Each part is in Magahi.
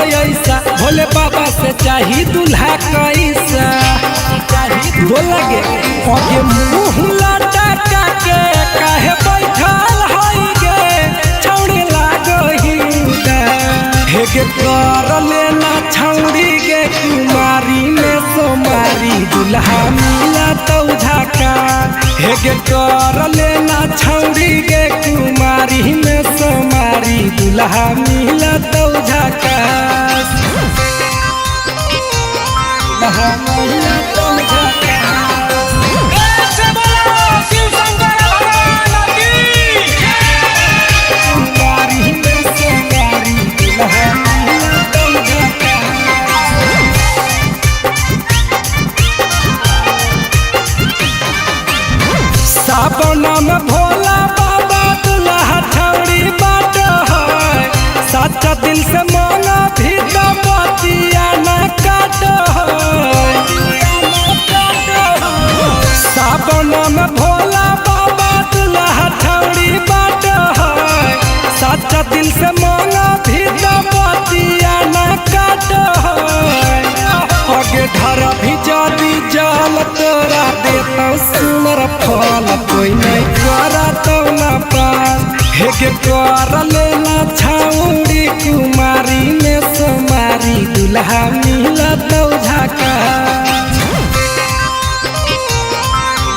ऐसा, भोले बाबा से चाही दुल्हा कैसा। बोला गे आगे मुँह लटका के काहे बैठल हई गे, छौड़ी लागही हे गे कर लेना छौड़ी गे कुमारी में सोमारी दुल्हा मिला तो झाका। हे गे कर लेना छौड़ी गे कुमारी में सोमारी दुल्हा मिला तो झाका। दुल्हा मिला तो झाका। एक से बोलो शिव शंकर भगवान की। कुमारी में सोमारी दुल्हा मिला तो झाका। सावन में भोला बाबा दुल्हा छौड़ी बाट है, सच्चा दिल से मांगा भी तो बतिया न काट है। सावन में भोला बाबा दुल्हा छौड़ी बाट है, सच्चा दिल से मांगा भी तो बतिया न काट है। आगे धर भी जादी जाल तोरा देता सुनर फल, कोई नहीं करा तो ना पास। हे के कर लेना छौड़ी कुमारी में सोमारी दुल्हा मिला तो झाका।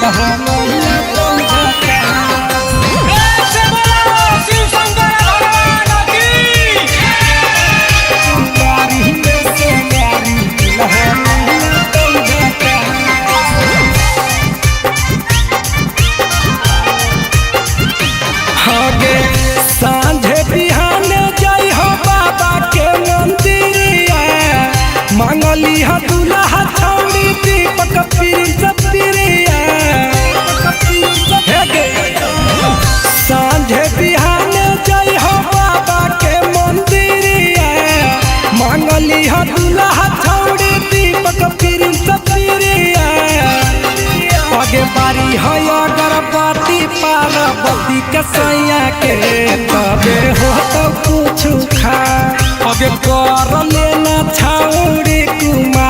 दुल्हा मिला तो झाका। एक से बोलो शिव शंकर भगवान की। कुमारी में सोमारी दुल्हा मिला तो झाका। आगे साँझे बिहाने जाई हो बाबा के मंदिरिया, मांगली ह दुल्हा छौड़ी दीपक प्रिंस प्रिया। हे गे साँझे बिहाने जाई हो बाबा के मंदिरिया, मांगली ह दुल्हा छौड़ी दीपक प्रिंस प्रिया। आगे बारी है अगरबत्ती पार्वती के सैया के, तबे हो तो कुछ खा। आगे कर लेना छौड़ी कुमारी